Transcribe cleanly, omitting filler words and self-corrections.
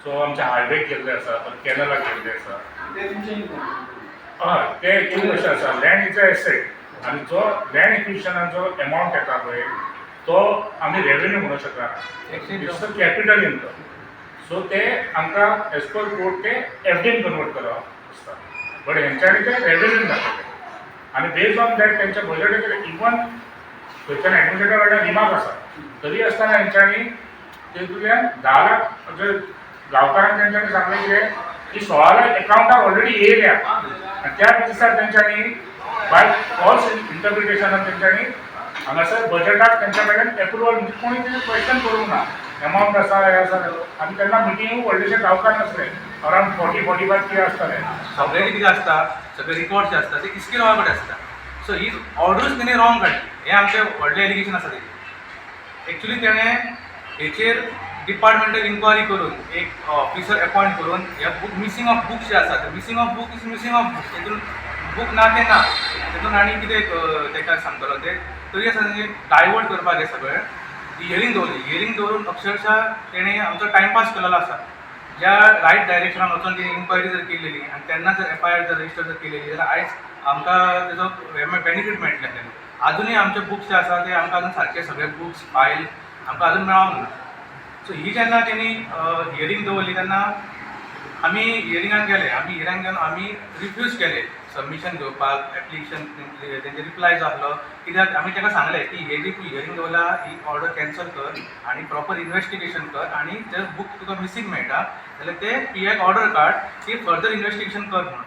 So आमच्या हायवेक गेल्ले आसा, परत कॅनलाक गेल्ले आसा. ते तुमचे income. हय, ते एक्चुअली कशें आसा, लँड is a asset आनी जो लँड एक्विजिशनाचो एमावंट येता पळय, तो आमी रेवेन्यू म्हणूंक शकना. It's a capital income, so ते आमकां एज पर कोर्ट ते एफडीन कन्वर्ट करप आसता, बट हेंच्यांनी ते रेवेन्यून दाखयले आनी बेज्ड ऑन that तेंच्या बजेटाचेर, इवन थंयच्यान एडमिनिस्ट्रेटर कडल्यान रिमार्क आसा, तरी आसतना हेंच्यांनी तेतूंतल्यान 10 लाख, म्हणजे गांवकारांक तेंच्यांनी सांगलें कितें की 16 लाख एकावंटार ऑलरेडी येयल्या आनी त्या बेजिसार तेंच्यांनी बाय फॉल्स इंटरप्रिटेशनान तेंच्यांनी हांगासर बजेटाक तेंच्या कडल्यान एप्रुवल, म्हणजे कोणी तेजेर क्वेश्चन करूंक ना, एमावंट आसा, हें आसा. आनी तेन्ना मिटींगूय व्हडलेशे गांवकार नासले, अरावंड 40-45 कितें आसताले. सगळे कितें आसता, सगळे रिकॉर्ड जे आसता ते इस्किलवा कडेन आसता. सो ही ऑर्डरूच तेणी रॉंग काडली, हें आमचें व्हडलें एलिगेशन आसा तेजेर. एक्चुली तेणें हेचेर डिपार्टमेंटल इन्क्वायरी करून, एक ऑफिसर अपॉयंट करून, हे बूक मिसींग ऑफ बुक्स जे आसा, missing of book is missing of book. तेतून बूक ना ते ना, तेतून आनी कितें तेका सांगतलो ते? तरी आसतना डायवर्ट करपाक हें सगळें हियरींग दवरली. हियरींग दवरून अक्षरशः तेणें आमचो टायमपास केलेलो आसा. ज्या रायट डायरेक्शनान वचून तेणी इन्क्वायरी जर केलेली आनी तेन्ना जर एफआयआर जर रजिस्टर जर केलेली जाल्यार आयज आमकां तेजो बेनिफीट मेळटलें आसलेलो. आजुनूय आमचे बुक्स जे आसा ते आमकां अजून सारके सगळे बुक्स फायल आमकां अजून मेळोंक ना. सो ही जेन्ना तेणी हियरींग दवरली तेन्ना आमी हियरिंगाक गेले. आमी हियरिंगाक गेलो, आमी रिफ्यूज केले सबमिशन घेवपाक. एप्लिकेशन तेंचे रिप्लाय जो आसलो, कित्याक आमी ताका सांगलें की हे जी तूं हियरींग दवरला ही ऑर्डर कॅन्सल कर आनी प्रॉपर इन्वेस्टिगेशन कर आनी जे बूक तुका मिसींग मेळटा जाल्यार ते पी आयक ऑर्डर काड की फर्दर इन्वेस्टिगेशन कर म्हणून.